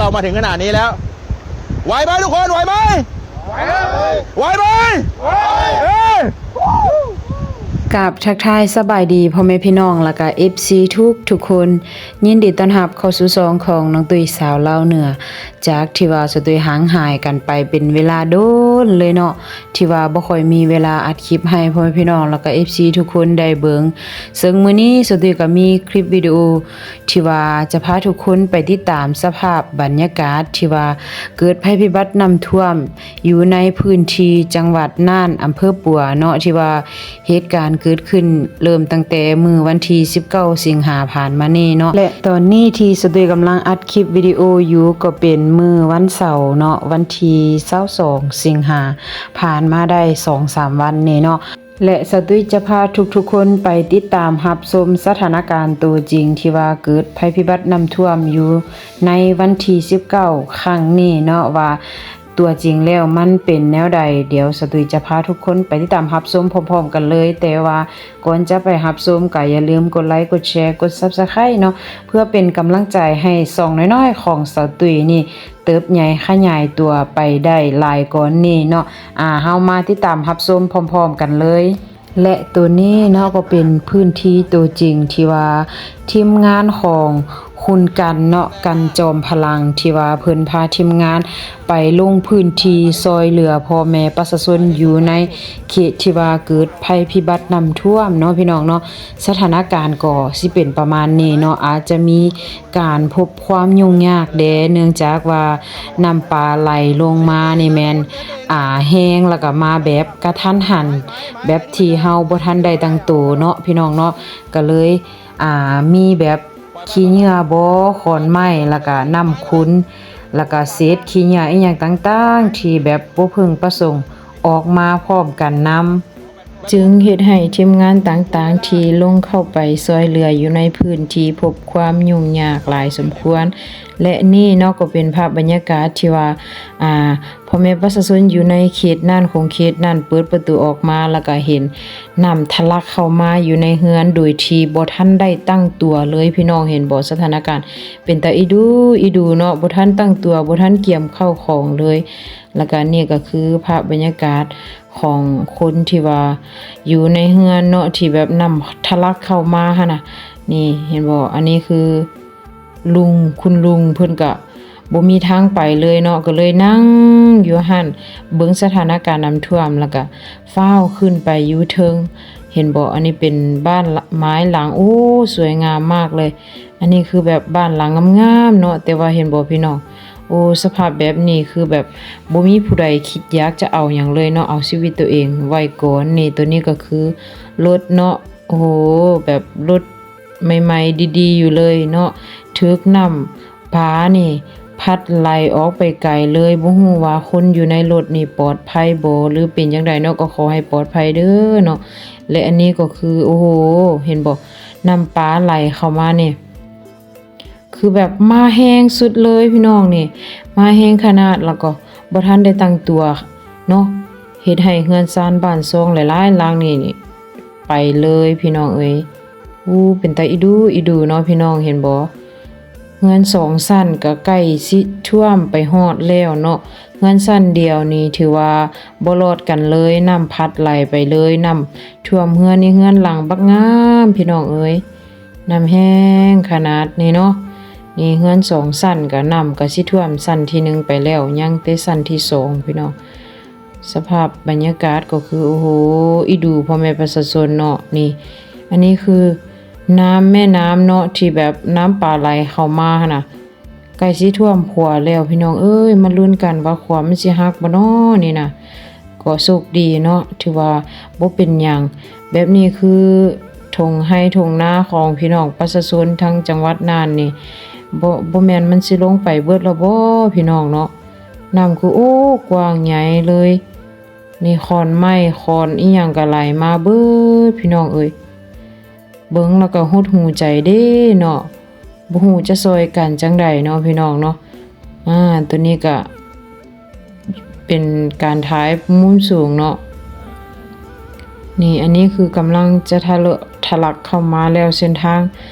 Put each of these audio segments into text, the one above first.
เข้ามาถึงขนาดนี้แล้ว ไหวไหมทุกคน ไหวไหม ไหวไหม ไหวไหม เอ้ย ກາບທັກທາຍສະບາຍດີພໍ່ແມ່ພີ່ນ້ອງ ແລ້ວກະເອັຟຊີທຸກທຸກຄົນ ຍິນດີຕ້ອນຮັບເຂົ້າສູ່ຊ່ອງຂອງນ້ອງຕຸ້ຍສາວລາວເໜືອ. ຈາກທີ່ວ່າສາວຕຸ້ຍຫ່າງຫາຍກັນໄປເປັນເວລາດົນເລີຍເນາະ ທີ່ວ່າບໍ່ຄ່ອຍມີເວລາອັດຄລິບໃຫ້ພໍ່ແມ່ພີ່ນ້ອງ ແລ້ວກະເອັຟຊີທຸກຄົນໄດ້ເບິ່ງ. ເຊິ່ງມື້ນີ້ສາວຕຸ້ຍກໍມີຄລິບວິດີໂອ ທີ່ວ່າຈະພາທຸກຄົນໄປຕິດຕາມສະພາບບັນຍາກາດທີ່ວ່າເກີດໄພພິບັດນ້ຳຖ້ວມຢູ່ໃນພື້ນທີ່ຈັງຫວັດນ່ານ ອຳເພີປົວເນາະ ທີ່ວ່າເຫດການເກີດຂຶ້ນເລີ່ມຕັ້ງແຕ່ມື້ວັນທີສິບເກົ້າ ສິງຫາຜ່ານມານີ້ເນາະ ແລະ ຕອນນີ້ທີ່ສະຕຸ້ຍກຳລັງອັດຄລິບວິດີໂອຢູ່ ກໍເປັນມື້ວັນເສົາເນາະ ວັນທີຊາວສອງ ສິງຫາ ຜ່ານມາໄດ້ສອງສາມວັນນີ້ເນາະ. ແລະ ສາວຕຸ້ຍຈະພາທຸກໆຄົນໄປຕິດຕາມຮັບຊົມສະຖານະການໂຕຈິງທີ່ວ່າເກີດໄພພິບັດນ້ຳຖ້ວມຢູ່ໃນວັນທີສິບເກົ້າຄັ້ງນີ້ເນາະ ວ່າຕົວຈິງແລ້ວມັນເປັນແນວໃດ. ດຽວສາວຕຸ້ຍຈະພາທຸກຄົນໄປຕິດຕາມຮັບຊົມພ້ອມໆກັນເລີຍ. ແຕ່ວ່າກ່ອນຈະໄປຮັບຊົມ ກໍຢ່າລືມກົດໄລ ກົດແຊ ກົດ Subscribe ເນາະ ເພື່ອເປັນກຳລັງໃຈໃຫ້ຊ່ອງນ້ອຍໆຂອງສາວຕຸ້ຍນີ້ ເຕີບໃຫຍ່ຂະຫຍາຍຕົວໄປໄດ້ຫຼາຍກວ່ານີ້ເນາະ. ອາ ເຮົາມາຕິດຕາມຮັບຊົມພ້ອມໆກັນເລີຍ. ແລະ ໂຕນີ້ເນາະ ກໍເປັນພື້ນທີ່ໂຕຈິງທີ່ວ່າທີມງານຂອງຄຸນ ກັນ ເນາະ ກັນ ຈອມພະລັງ ທີ່ວ່າເພິ່ນພາທີມງານໄປລົງພື້ນທີ່ຊ່ອຍເຫຼືອພໍ່ແມ່ປະຊາຊົນຢູ່ໃນເຂດທີ່ວ່າເກີດໄພພິບັດນ້ຳຖ້ວມເນາະ ພີ່ນ້ອງເນາະ. ສະຖານະການກໍຊິເປັນປະມານນີ້ເນາະ ອາດຈະມີ ການພົບຄວາມຫຍຸ້ງຍາກແດ່ ເນື່ອງຈາກວ່ານ້ຳປາໄຫຼລົງມານີ້ແມ່ນ ອາ ແຮງ ແລ້ວກໍມາແບບກະທັນຫັນ ແບບທີ່ເຮົາບໍ່ທັນໄດ້ຕັ້ງໂຕເນາະ ພີ່ນ້ອງເນາະ. ກໍເລີຍ ອາ ມີແບບຂີ້ເຫຍື້ອບໍ ຂອນໄມ້ ແລ້ວກໍນ້ຳຂຸ່ນ ແລ້ວກໍເສດຂີ້ເຫຍື້ອອີ່ຫຍັງຕ່າງໆ ທີ່ແບບບໍ່ເພິ່ງປະສົງອອກມາພ້ອມກັນນຳ. ຈຶ່ງເຮັດໃຫ້ທີມງານຕ່າງໆທີ່ລົງເຂົ້າໄປຊ່ວຍເຫຼືອຢູ່ໃນພື້ນທີ່ພົບຄວາມຫຍຸ້ງຍາກຫຼາຍສົມຄວນ ແລະ ນີ້ເນາະ ກໍເປັນພາບບັນຍາກາດທີ່ວ່າ ອາ ພໍ່ແມ່ປະຊາຊົນຢູ່ໃນເຂດນັ້ນ ຂົງເຂດນັ້ນ ເປີດປະຕູອອກມາ ແລ້ວກະເຫັນນ້ຳທະລັກເຂົ້າມາຢູ່ໃນເຮືອນ ໂດຍທີ່ບໍ່ທັນໄດ້ຕັ້ງຕົວເລີຍ ພີ່ນ້ອງເຫັນບໍ່? ສະຖານະການເປັນຕາອີດູອີດູເນາະ ບໍ່ທັນຕັ້ງຕົວ ບໍ່ທັນກຽມເຂົ້າຂອງເລີຍ. ແລ້ວກະນີ້ກໍຄືພາບບັນຍາກາດ ຂອງຄົນທີ່ວ່າຢູ່ໃນເຮືອນເນາະ ທີ່ແບບນ້ຳທະລັກເຂົ້າມາຫັ້ນນະ. ນີ້ເຫັນບໍ່? ອັນນີ້ຄືລຸງ ຄຸນລຸງເພິ່ນກະບໍ່ມີທາງໄປເລີຍເນາະ ກໍເລີຍນັ່ງຢູ່ຫັ້ນເບິ່ງສະຖານະການນ້ຳຖ້ວມ ແລ້ວກະຟ້າວຂຶ້ນໄປຢູ່ເທິງ. ເຫັນບໍ່? ອັນນີ້ເປັນບ້ານໄມ້ຫຼັງ ໂອ້ ສວຍງາມມາກເລີຍ. ອັນນີ້ຄືແບບບ້ານຫຼັງງາມໆເນາະ ແຕ່ວ່າເຫັນບໍ່ພີ່ນ້ອງ? ໂອ້ ສະພາບແບບນີ້ຄືແບບບໍ່ມີຜູ້ໃດຄິດຢາກຈະເອົາຫຍັງເລີຍເນາະ ເອົາຊີວິດຕົວເອງໄວ້ກ່ອນ. ນີ້ ໂຕນີ້ກໍຄືລົດເນາະ ໂອ້ໂຫ ແບບລົດໃໝ່ໆດີໆຢູ່ເລີຍເນາະ ຖືກນ້ຳປານີ້ພັດໄຫຼອອກໄປໄກເລີຍ. ບໍ່ຮູ້ວ່າຄົນຢູ່ໃນລົດນີ້ປອດໄພບໍ່ ຫຼືເປັນຈັ່ງໃດເນາະ ກໍຂໍໃຫ້ປອດໄພເດີເນາະ. ແລະ ອັນນີ້ກໍຄື ໂອ້ໂຫ ເຫັນບໍ່? ນ້ຳປາໄຫຼເຂົ້າມານີ້ ຄືແບບມາແຮງສຸດເລີຍພີ່ນ້ອງນີ້ ມາແຮງຂະໜາດ ແລ້ວກໍບໍ່ທັນໄດ້ຕັ້ງຕົວເນາະ ເຮັດໃຫ້ເຮືອນຊານບ້ານຊ່ອງຫຼາຍໆຫຼັງນີ້ໄປເລີຍພີ່ນ້ອງເອີຍ. ໂອ້ ເປັນຕາອີດູອີດູເນາະ ພີ່ນ້ອງເຫັນບໍ່? ເຮືອນສອງຊັ້ນກໍໃກ້ຊິຖ້ວມໄປຮອດແລ້ວເນາະ. ເຮືອນຊັ້ນດຽວນີ້ຖືວ່າບໍ່ລອດກັນເລີຍ ນ້ຳພັດໄຫຼໄປເລີຍ ນ້ຳຖ້ວມເຮືອນນີ້ ເຮືອນຫຼັງບັກງາມພີ່ນ້ອງເອີຍ. ນ້ຳແຮງຂະໜາດນີ້ເນາະ. ນີ້ເຮືອນສອງຊັ້ນກໍນ້ຳກໍຊິຖ້ວມຊັ້ນທີໜຶ່ງໄປແລ້ວ ຍັງແຕ່ຊັ້ນທີສອງພີ່ນ້ອງ. ສະພາບບັນຍາກາດກໍຄື ໂອ້ໂຫ ອີດູພໍ່ແມ່ປະຊາຊົນເນາະ. ນີ້ ອັນນີ້ຄືນ້ຳແມ່ນ້ຳເນາະ ທີ່ແບບນ້ຳປາໄຫຼເຂົ້າມາຫັ້ນນະ ໃກ້ຊິຖ້ວມຂົວແລ້ວພີ່ນ້ອງເອີຍ. ມາລຸ້ນກັນວ່າຂົວມັນຊິຫັກບໍ່ນໍນີ້ນະ. ກໍໂຊກດີເນາະ ຖືວ່າບໍ່ເປັນຫຍັງ. ແບບນີ້ຄືທົ່ງໄຮ່ທົ່ງນາຂອງພີ່ນ້ອງປະຊາຊົນທາງຈັງຫວັດນ່ານນີ້ ບໍ່ ບໍ່ແມ່ນມັນຊິລົງໄປເບິດແລ້ວບໍ່ພີ່ນ້ອງເນາະ? ນ້ຳຄື ໂອ້ ກວ້າງໃຫຍ່ເລີຍ. ນີ້ ຂອນໄມ້ຂອນອີ່ຫຍັງກໍໄຫຼມາເບິດພີ່ນ້ອງເອີຍ. ເບິ່ງແລ້ວກໍຫົດຫູໃຈເດ້ເນາະ ບໍ່ຮູ້ຈະຊ່ອຍກັນຈັ່ງໃດເນາະ ພີ່ນ້ອງເນາະ. ອາ ໂຕນີ້ກະເປັນການຖ່າຍມຸມສູງເນາະ. ນີ້ ອັນນີ້ຄືກຳລັງຈະທະເລາະ ທະລັກເຂົ້າມາແລ້ວ ເສັ້ນທາງ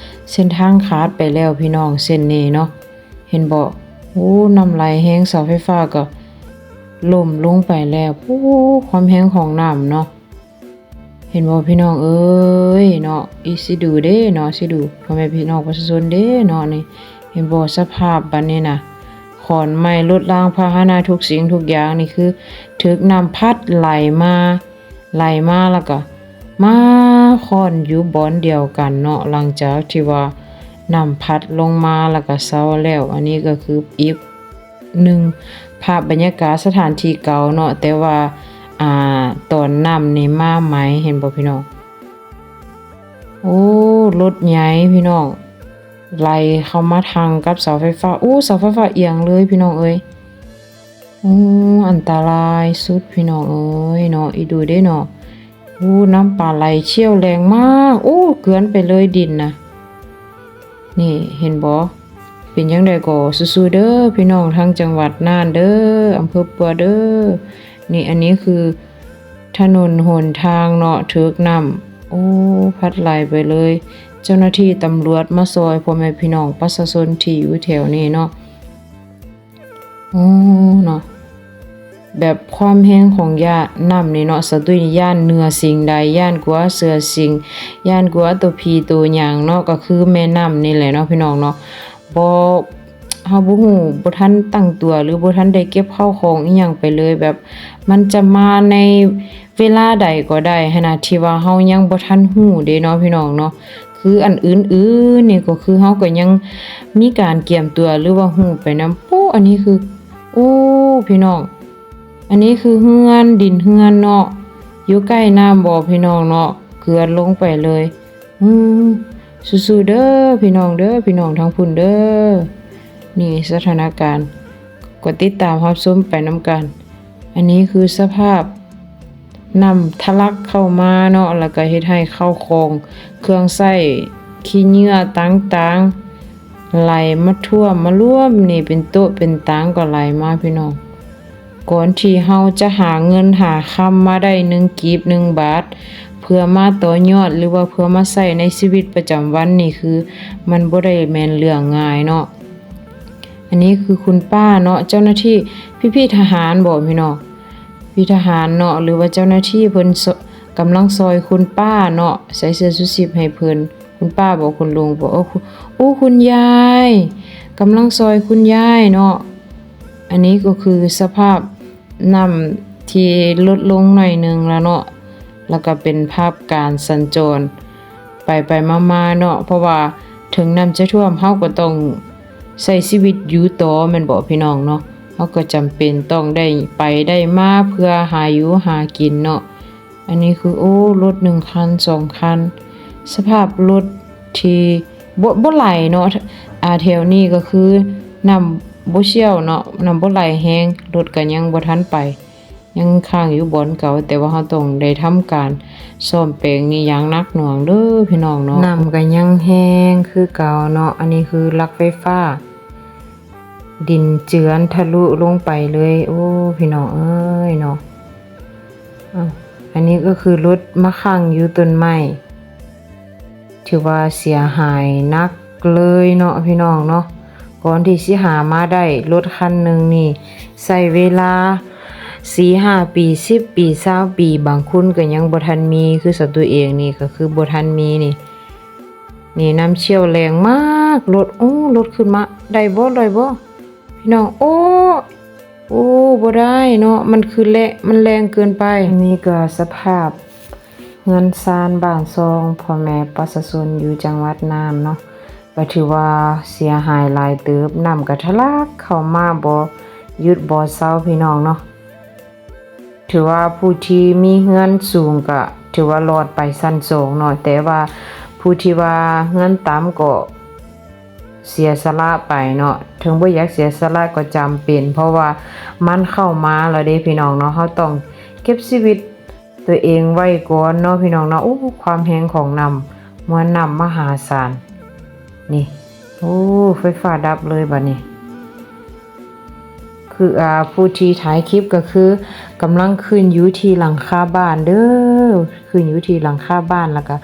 ເສັ້ນທາງຂາດໄປແລ້ວ ພີ່ນ້ອງ ເສັ້ນນີ້ເນາະ. ເຫັນບໍ່? ໂອ້ ນ້ຳໄຫຼແຮງ ເສົາໄຟຟ້າກໍລົ້ມລົງໄປແລ້ວ. ໂອ້ ຄວາມແຮງຂອງນ້ຳເນາະ. ເຫັນບໍ່ພີ່ນ້ອງເອີຍເນາະ, ອີຊິດູເດ້ເນາະ, ຊິດູພໍ່ແມ່ພີ່ນ້ອງປະຊາຊົນເດ້ເນາະ. ນີ້ເຫັນບໍ່ສະພາບບັດນີ້ນະ, ຂອນໄມ້ລົດລາງພາຫະນະທຸກສິ່ງທຸກຢ່າງນີ້ຄືຖືກນ້ຳພັດໄຫຼມາ, ໄຫຼມາແລ້ວກໍມາຄ້ອນຢູ່ບ່ອນດຽວກັນເນາະ, ຫຼັງຈາກທີ່ວ່ານ້ຳພັດລົງມາແລ້ວກໍເຊົາແລ້ວ. ອັນນີ້ກໍຄືອີກ ໜຶ່ງ ພາບບັນຍາກາດສະຖານທີ່ເກົ່າເນາະ, ແຕ່ວ່າ ອ່າ ຕອນນ້ຳນີ້ມາໃໝ່. ເຫັນບໍ່ພີ່ນ້ອງ? ໂອ້ ລົດໃຫຍ່ພີ່ນ້ອງ ໄຫຼເຂົ້າມາທັ່ງກັບເສົາໄຟຟ້າ. ໂອ້ ເສົາໄຟຟ້າອຽງເລີຍພີ່ນ້ອງເອີຍ. ໂອ້ ອັນຕະລາຍສຸດພີ່ນ້ອງເອີຍເນາະ, ອີ່ດູເດ້ເນາະ. ໂອ້ ນ້ຳປາໄຫຼຊ່ຽວແຮງມາກ. ໂອ້ ເກືອນໄປເລີຍດິນນະ. ນີ້ເຫັນບໍ່? ເປັນຈັ່ງໃດກໍສູ້ໆເດີພີ່ນ້ອງ ທາງຈັງຫວັດນ່ານເດີ, ອຳເພີປົວເດີ. ນີ້ ອັນນີ້ຄືຖະໜົນຫົນທາງເນາະ, ຖືກນ້ຳ ໂອ້ ພັດໄຫຼໄປເລີຍ. ເຈົ້າໜ້າທີ່ຕຳຫຼວດມາຊ່ອຍພໍ່ແມ່ພີ່ນ້ອງປະຊາຊົນທີ່ຢູ່ແຖວນີ້ເນາະ. ໂອ້ ເນາະ ແບບຄວາມແຮງຂອງຢ້ານນ້ຳນີ້ເນາະ ສາວຕຸ້ຍນີ້ຢ້ານເໜືອສິ່ງໃດ, ຢ້ານກວ່າເສືອສິ່ງ, ຢ້ານກວ່າໂຕຜີໂຕຫຍັງເນາະ, ກໍຄືແມ່ນ້ຳນີ້ແຫຼະເນາະ ພີ່ນ້ອງເນາະ. ບໍ່ ເຮົາບໍ່ຮູ້ ບໍ່ທັນຕັ້ງຕົວ ຫຼື ບໍ່ທັນໄດ້ເກັບເຂົ້າຂອງອີ່ຫຍັງໄປເລີຍ, ແບບມັນຈະມາໃນເວລາໃດກໍໄດ້ຫັ້ນນະ ທີ່ວ່າເຮົາຍັງບໍ່ທັນຮູ້ເດ້ເນາະ ພີ່ນ້ອງເນາະ. ຄືອັນອື່ນໆນີ້ກໍຄືເຮົາກໍຍັງມີການກຽມຕົວ ຫຼືວ່າຮູ້ໄປນຳ. ໂອ້ ອັນນີ້ຄື ໂອ້ ພີ່ນ້ອງ ອັນນີ້ຄືເຮືອນ ດິນເຮືອນເນາະ ຢູ່ໃກ້ນ້ຳບໍ່ ພີ່ນ້ອງເນາະ ເກືອນລົງໄປເລີຍ. ອືມ ສູ້ໆເດີພີ່ນ້ອງເດີ ພີ່ນ້ອງທາງພຸ້ນເດີ. ນີ້ສະຖານະການ ກໍຕິດຕາມຮັບຊົມໄປນຳກັນ. ອັນນີ້ຄືສະພາບ ນ້ຳທະລັກເຂົ້າມາເນາະ ແລ້ວກໍເຮັດໃຫ້ເຂົ້າຂອງເຄື່ອງໃຊ້ຂີ້ເຫຍື້ອຕ່າງໆ ໄຫຼມາຖ້ວມມາລວມນີ້ ເປັນໂຕະເປັນຕາງກໍໄຫຼມາພີ່ນ້ອງ. ກ່ອນທີ່ເຮົາຈະຫາເງິນຫາຄຳມາໄດ້ໜຶ່ງກີບໜຶ່ງບາດ ເພື່ອມາຕໍ່ຍອດ ຫຼືວ່າເພື່ອມາໃຊ້ໃນຊີວິດປະຈຳວັນນີ້ ຄືມັນບໍ່ໄດ້ແມ່ນເລື່ອງງ່າຍເນາະ. ອັນນີ້ຄືຄຸນປ້າເນາະ ເຈົ້າໜ້າທີ່ ພີ່ໆທະຫານບໍພີ່ນ້ອງ? ພີ່ທະຫານເນາະ ຫຼືວ່າເຈົ້າໜ້າທີ່ເພິ່ນ ກຳລັງຊ່ອຍຄຸນປ້າເນາະ ໃສ່ເສື້ອຊູຊີບໃຫ້ເພິ່ນ. ຄຸນປ້າບໍ ຄຸນລຸງບໍ? ໂອ້ ຄຸນ ໂອ້ ຄຸນຍາຍ ກຳລັງຊ່ອຍຄຸນຍາຍເນາະ. ອັນນີ້ກໍຄືສະພາບນ້ຳທີ່ລົດລົງໜ້ອຍໜຶ່ງແລ້ວເນາະ ແລ້ວກໍເປັນພາບການສັນຈອນໄປໆມາໆເນາະ ເພາະວ່າເຖິງນ້ຳຈະຖ້ວມ ເຮົາກໍຕ້ອງໃຊ້ຊີວິດຢູ່ຕໍ່ແມ່ນບໍ່ພີ່ນ້ອງເນາະ? ເຮົາກໍຈຳເປັນຕ້ອງໄດ້ໄປໄດ້ມາເພື່ອຫາຢູ່ຫາກິນເນາະ. ອັນນີ້ຄື ໂອ້ ລົດໜຶ່ງຄັນສອງຄັນ ສະພາບລົດທີ່ບໍ່ ບໍ່ໄຫຼເນາະ. ອາ ແຖວນີ້ກໍຄືນ້ຳບໍ່ຊ່ຽວເນາະ ນ້ຳບໍ່ໄຫຼແຮງ ລົດກໍຍັງບໍ່ທັນໄປ ຍັງຄ້າງຢູ່ບ່ອນເກົ່າ ແຕ່ວ່າເຮົາຕ້ອງໄດ້ທຳການສ້ອມແປງນີ້ຢ່າງໜັກໜ່ວງເດີພີ່ນ້ອງເນາະ. ນ້ຳກໍຍັງແຮງຄືເກົ່າເນາະ. ອັນນີ້ຄືຫຼັກໄຟຟ້າ ດິນເຈື່ອນທະລຸລົງໄປເລີຍ. ໂອ້ ພີ່ນ້ອງເອີຍເນາະ. ອາ ອັນນີ້ກໍຄືລົດມາຂັງຢູ່ຕົ້ນໄມ້ ຖືວ່າເສຍຫາຍໜັກເລີຍເນາະ ພີ່ນ້ອງເນາະ. ກ່ອນທີ່ຊິຫາມາໄດ້ລົດຄັນໜຶ່ງນີ້ ໃຊ້ເວລາສີ່ຫ້າປີ ສິບປີ ຊາວປີ ບາງຄົນກໍຍັງບໍ່ທັນມີ ຄືສາວຕຸ້ຍເອງນີ້ກໍຄືບໍ່ທັນມີນີ້. ນີ້ນ້ຳຊ່ຽວແຮງມາກ ລົດ ໂອ້ ລົດຂຶ້ນມາ ໄດ້ບໍ່ ໄດ້ບໍ່ ພີ່ນ້ອງ? ໂອ້ ໂອ້ ບໍ່ໄດ້ເນາະ ມັນຄືແລະ ມັນແຮງເກີນໄປ. ນີ້ກໍສະພາບເຮືອນຊານບ້ານຊ່ອງພໍ່ແມ່ປະຊາຊົນຢູ່ຈັງຫວັດນ່ານເນາະ ກໍຖືວ່າເສຍຫາຍຫຼາຍເຕີບ. ນ້ຳກໍທະລັກເຂົ້າມາບໍ່ຢຸດບໍ່ເຊົາ ພີ່ນ້ອງເນາະ. ຖືວ່າຜູ້ທີ່ມີເຮືອນສູງກໍຖືວ່າລອດໄປຊັ້ນສອງເນາະ ແຕ່ວ່າຜູ້ທີ່ວ່າເຮືອນຕ່ຳກໍເສຍສະຫຼະໄປເນາະ. ເຖິງບໍ່ຢາກເສຍສະຫຼະກໍຈຳເປັນ ເພາະວ່າມັນເຂົ້າມາແລ້ວເດ້ ພີ່ນ້ອງເນາະ. ເຮົາຕ້ອງເກັບຊີວິດຕົວເອງໄວ້ກ່ອນເນາະ ພີ່ນ້ອງເນາະ. ໂອ້ ຄວາມແຮງຂອງນ້ຳ ມວນນ້ຳມະຫາສານ. ນີ້ ໂອ້ ໄຟຟ້າດັບເລີຍບາດນີ້. ຄື ອາ ຜູ້ທີ່ຖ່າຍຄລິບກໍຄືກຳລັງຂຶ້ນຢູ່ທີ່ຫຼັງຄາບ້ານເດີ ຂຶ້ນຢູ່ທີ່ຫຼັງຄາບ້ານ ແລ້ວກໍ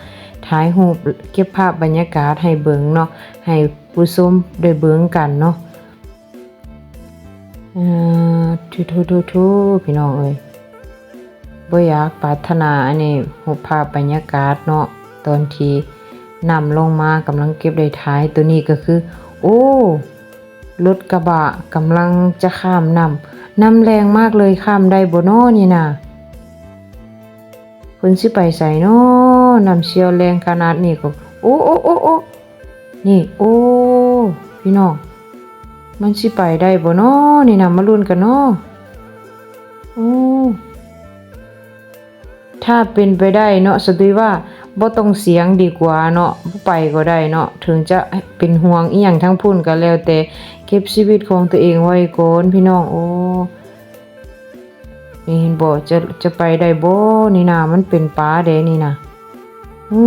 ຖ່າຍຮູບເກັບພາບບັນຍາກາດໃຫ້ເບິ່ງເນາະ ໃຫ້ຜູ້ຊົມໄດ້ເບິ່ງກັນເນາະ. ເອີ ໂທ້ໆໆໆ ພີ່ນ້ອງເອີຍ ບໍ່ຢາກປາດຖະໜາ ອັນນີ້ຮູບພາບບັນຍາກາດເນາະ ຕອນທີ່ນ້ຳລົງມາ ກຳລັງເກັບໄດ້ທ້າຍ. ໂຕນີ້ກໍຄື ໂອ້ ລົດກະບະກຳລັງຈະຂ້າມນ້ຳ ນ້ຳແຮງມາກເລີຍ ຂ້າມໄດ້ບໍ່ນໍນີ້ນາ? ເພິ່ນຊິໄປໃສນໍ? ນ້ຳເຊຍວແຮງຂະໜາດນີ້ກໍ ໂອ້ ໂອ້ ໂອ້ ໂອ້ ນີ້ ໂອ້ ພີ່ນ້ອງ ມັນຊິໄປໄດ້ບໍ່ນໍນີ້ນະ? ມາລຸ້ນກັນນໍ. ໂອ້ ຖ້າເປັນໄປໄດ້ເນາະ ສະຕຸຍວ່າບໍ່ຕ້ອງສຽງດີກວ່າເນາະ ບໍ່ໄປກໍໄດ້ເນາະ ເຖິງຈະເປັນຫ່ວງອີ່ຫຍັງທາງພຸ້ນກໍແລ້ວແຕ່ ເກັບຊີວິດຂອງຕົວເອງໄວ້ກ່ອນ ພີ່ນ້ອງ. ໂອ້ ນີ້ເຫັນບໍ່ ຈະ ຈະໄປໄດ້ບໍ່ນີ້ນາ? ມັນເປັນປາເດ້ນີ້ນາ. ອື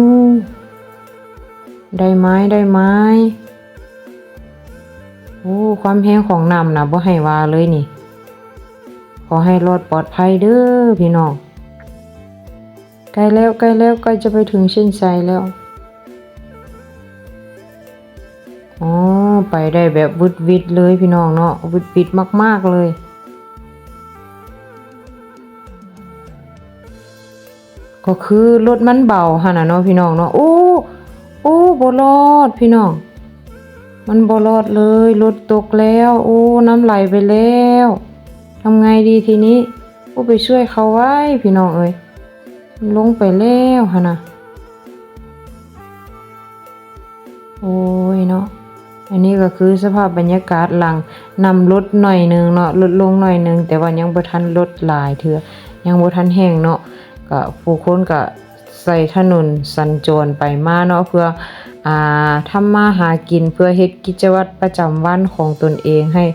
ໄດ້ໄໝ ໄດ້ໄໝ? ໂອ້ ຄວາມແຮງຂອງນ້ຳນະ ບໍ່ໃຫ້ວ່າເລີຍນີ້. ຂໍໃຫ້ລອດປອດໄພເດີພີ່ນ້ອງ. ໃກ້ແລ້ວ ໃກ້ແລ້ວ ໃກ້ຈະໄປເຖິງເສັ້ນໄຊແລ້ວ. ອໍ ໄປໄດ້ແບບວຶດວິດເລີຍພີ່ນ້ອງເນາະ ວຶດວິດມາກໆເລີຍ ກໍຄືລົດມັນເບົາຫັ້ນນະເນາະ ພີ່ນ້ອງເນາະ. ໂອ້ ໂອ້ ບໍ່ລອດພີ່ນ້ອງ ມັນບໍ່ລອດເລີຍ ລົດຕົກແລ້ວ ໂອ້ ນ້ຳໄຫຼໄປແລ້ວ ທຳໄງດີທີນີ້? ໂອ້ ໄປຊ່ວຍເຂົາໄວ້ພີ່ນ້ອງເອີຍ ມັນລົງໄປແລ້ວຫັ້ນນະ. ໂອ້ຍເນາະ ອັນນີ້ກໍຄືສະພາບບັນຍາກາດຫຼັງນ້ຳລົດໜ້ອຍໜຶ່ງເນາະ ລົດລົງໜ້ອຍໜຶ່ງ ແຕ່ວ່າຍັງບໍ່ທັນລົດຫຼາຍເທື່ອ ຍັງບໍ່ທັນແຫ້ງເນາະ. ກໍຜູ້ຄົນກໍໃຊ້ຖະໜົນສັນຈອນໄປມາເນາະ ເພື່ອ ອ່າ ທຳມາຫາກິນ ເພື່ອເຮັດກິດຈະວັດປະຈຳວັນຂອງຕົນເອງໃຫ້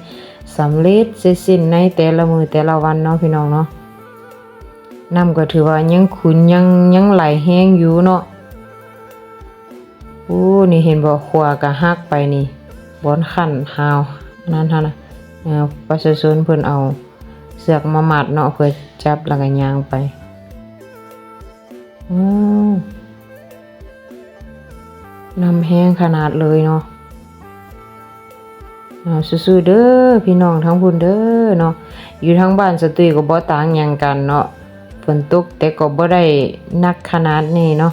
ສຳເລັດເສັດສິ້ນໃນແຕ່ລະມື້ແຕ່ລະວັນເນາະ ພີ່ນ້ອງເນາະ. ນ້ຳກໍຖືວ່າຍັງຂຸນ ຍັງ ຍັງໄຫຼແຮງຢູ່ເນາະ. ໂອ້ ນີ້ເຫັນບໍ່ ຂົວກໍຫັກໄປນີ້ ບ່ອນຂັ້ນຮາວນັ້ນຫັ້ນນະ. ເອີ ປະຊາຊົນເພິ່ນເອົາເຊືອກມາມັດເນາະ ເພື່ອຈັບແລ້ວກໍຍ່າງໄປ. ໂອ້ ນ້ຳແຮງຂະໜາດເລີຍເນາະ. ເອົາ ສູ້ໆເດີພີ່ນ້ອງທາງພຸ້ນເດີເນາະ. ຢູ່ທາງບ້ານສະຕຸ້ຍກໍບໍ່ຕ່າງຫຍັງກັນເນາະ ຝົນຕົກ ແຕ່ກໍບໍ່ໄດ້ໜັກຂະໜາດນີ້ເນາະ.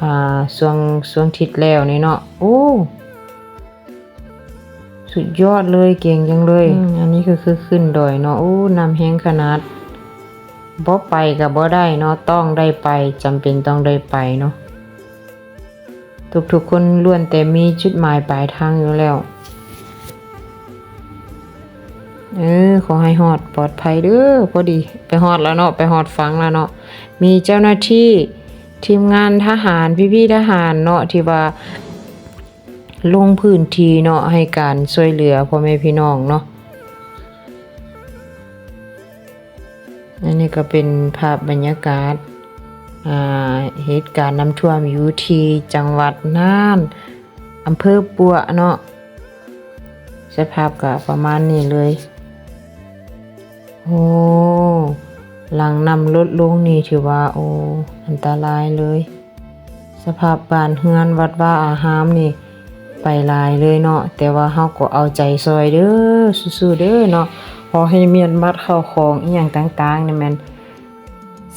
ອ່າ ຊ່ວງ ຊ່ວງທິດແລ້ວນີ້ເນາະ. ໂອ້ ສຸດຍອດເລີຍ ເກັ່ງຈັງເລີຍ. ອືມ ອັນນີ້ກໍຄືຂຶ້ນດອຍເນາະ. ໂອ້ ນ້ຳແຮງຂະໜາດ ບໍ່ໄປກໍບໍ່ໄດ້ເນາະ ຕ້ອງໄດ້ໄປ ຈຳເປັນຕ້ອງໄດ້ໄປເນາະ. ທຸກໆຄົນລ້ວນແຕ່ມີຈຸດໝາຍປາຍທາງຢູ່ແລ້ວ. ເອີ ຂໍໃຫ້ຮອດປອດໄພເດີ. ພໍດີໄປຮອດແລ້ວເນາະ ໄປຮອດຝັ່ງແລ້ວເນາະ. ມີເຈົ້າໜ້າທີ່ ທີມງານທະຫານ ພີ່ໆທະຫານເນາະ ທີ່ວ່າລົງພື້ນທີ່ເນາະ ໃຫ້ການຊ່ວຍເຫຼືອພໍ່ແມ່ພີ່ນ້ອງເນາະ. ອັນນີ້ກໍເປັນພາບບັນຍາກາດ ອ່າ ເຫດການນ້ຳຖ້ວມຢູ່ທີ່ຈັງຫວັດນ່ານ ອຳເພີປົວເນາະ. ສະພາບກໍປະມານນີ້ເລີຍ. ໂອ້ ຫຼັງນ້ຳລົດລົງນີ້ຖືວ່າ ໂອ້ ອັນຕະລາຍເລີຍ. ສະພາບບ້ານເຮືອນວັດວາອາຮາມນີ້ໄປຫຼາຍເລີຍເນາະ, ແຕ່ວ່າເຮົາກໍເອົາໃຈຊ່ອຍເດີ, ສູ້ໆເດີເນາະ. ຂໍໃຫ້ມ້ຽນມັດເຂົ້າຂອງອີ່ຫຍັງຕ່າງໆນີ້ແມ່ນ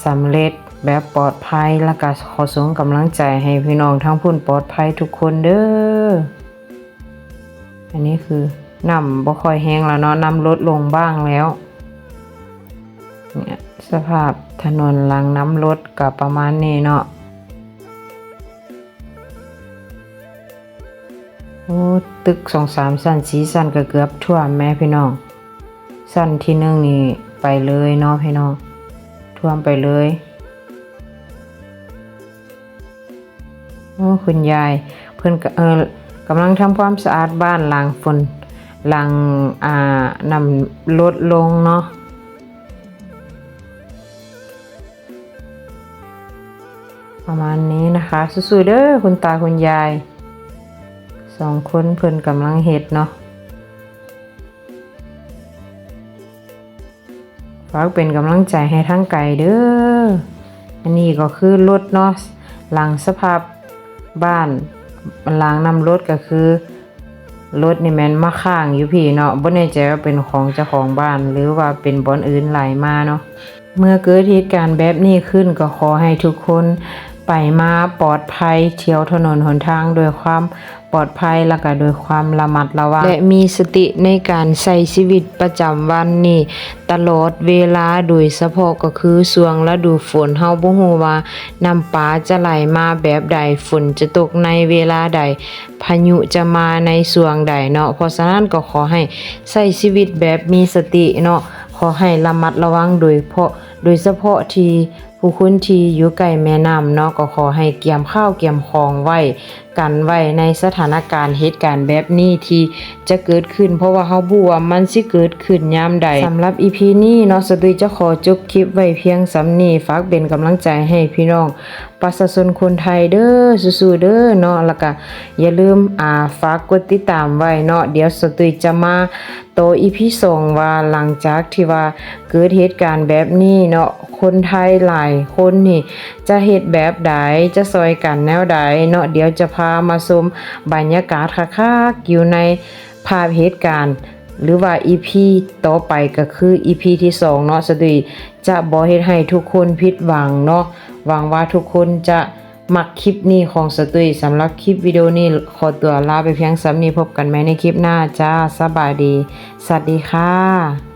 ສຳເລັດແບບປອດໄພ, ແລ້ວກໍຂໍສົ່ງກຳລັງໃຈໃຫ້ພີ່ນ້ອງທາງພຸ້ນປອດໄພທຸກຄົນເດີ. ອັນນີ້ຄືນ້ຳບໍ່ຄ່ອຍແຮງແລ້ວເນາະ, ນ້ຳລົດລົງບ້າງແລ້ວ. ເນຍ ສະພາບຖະໜົນຫຼັງນ້ຳລົດກໍປະມານນີ້ເນາະ. ໂອ້ ຕຶກສອງສາມຊັ້ນ ສີ່ຊັ້ນກໍເກືອບຖ້ວມແມ້ພີ່ນ້ອງ. ຊັ້ນທີໜຶ່ງນີ້ໄປເລີຍເນາະພີ່ນ້ອງ, ຖ້ວມໄປເລີຍ. ໂອ້ ຄຸນຍາຍເພິ່ນກໍ ເອີ ກຳລັງທຳຄວາມສະອາດບ້ານຫຼັງຝົນ ຫຼັງ ອ່າ ນ້ຳລົດລົງເນາະ. ປະມານນີ້ນະຄະ, ສູ້ໆເດີ ຄຸນຕາຄຸນຍາຍສອງຄົນ ເພິ່ນກຳລັງເຮັດເນາະ. ຝາກເປັນກຳລັງໃຈໃຫ້ທາງໄກເດີ. ອັນນີ້ກໍຄືລົດເນາະ, ຫຼັງສະພາບບ້ານ ຫຼັງນ້ຳລົດກໍຄື ລົດນີ້ແມ່ນມາຄ້າງຢູ່ພີ້ເນາະ, ບໍ່ແນ່ໃຈວ່າເປັນຂອງເຈົ້າຂອງບ້ານ ຫຼືວ່າເປັນບ່ອນອື່ນໄຫຼມາເນາະ. ເມື່ອເກີດເຫດການແບບນີ້ຂຶ້ນ ກໍຂໍໃຫ້ທຸກຄົນໄປມາປອດໄພ, ທ່ຽວຖະໜົນຫົນທາງໂດຍຄວາມປອດໄພ ແລ້ວກໍໂດຍຄວາມລະມັດລະວັງ ແລະ ມີສະຕິໃນການໃຊ້ຊີວິດປະຈຳວັນນີ້ຕະຫຼອດເວລາ, ໂດຍສະເພາະກໍຄືຊ່ວງລະດູຝົນ. ເຮົາບໍ່ຮູ້ວ່ານ້ຳປາຈະໄຫຼມາແບບໃດ, ຝົນຈະຕົກໃນເວລາໃດ, ພາຍຸຈະມາໃນຊ່ວງໃດເນາະ. ເພາະສະນັ້ນກໍຂໍໃຫ້ໃຊ້ຊີວິດແບບມີສະຕິເນາະ, ຂໍໃຫ້ລະມັດລະວັງ ໂດຍເພາະ ໂດຍສະເພາະທີ່ຜູ້ຄົນທີ່ຢູ່ໃກ້ແມ່ນ້ຳເນາະ, ກໍຂໍໃຫ້ກຽມຂ້າວກຽມຂອງໄວ້ ກັນໄວ້ໃນສະຖານະການເຫດການແບບນີ້ທີ່ຈະເກີດຂຶ້ນ, ເພາະວ່າເຮົາບໍ່ຮູ້ວ່າມັນຊິເກີດຂຶ້ນຍາມໃດ. ສຳລັບອີພີນີ້ເນາະ, ສະຕຸ້ຍຈະຂໍຈົບຄລິບໄວ້ພຽງສ່ຳນີ້. ຝາກເປັນກຳລັງໃຈໃຫ້ພີ່ນ້ອງປະຊາຊົນຄົນໄທເດີ, ສູ້ໆເດີເນາະ, ແລ້ວກະຢ່າລືມ ອ່າ ຝາກກົດຕິດຕາມໄວ້ເນາະ. ດຽວສະຕຸ້ຍຈະມາຕໍ່ອີພີສອງ ວ່າຫຼັງຈາກທີ່ວ່າເກີດເຫດການແບບນີ້ເນາະ, ຄົນໄທຫຼາຍຄົນນີ້ຈະເຮັດແບບໃດ, ຈະຊ່ອຍກັນແນວໃດເນາະ. ດຽວຈະພາມາຊົມບັນຍາກາດຄັກໆຢູ່ໃນພາບເຫດການ ຫຼືວ່າອີພີຕໍ່ໄປ ກໍຄືອີພີທີສອງເນາະ. ສະຕຸ້ຍຈະບໍ່ເຮັດໃຫ້ທຸກຄົນຜິດຫວັງເນາະ. ຫວັງວ່າທຸກຄົນຈະມັກຄລິບນີ້ຂອງສະຕຸ້ຍ. ສຳລັບຄລິບວິດີໂອນີ້ ຂໍຕົວລາໄປພຽງສ່ຳນີ້. ພົບກັນໃໝ່ໃນຄລິບໜ້າຈ້າ. ສະບາຍດີ. ສະຫວັດດີຄ່ະ.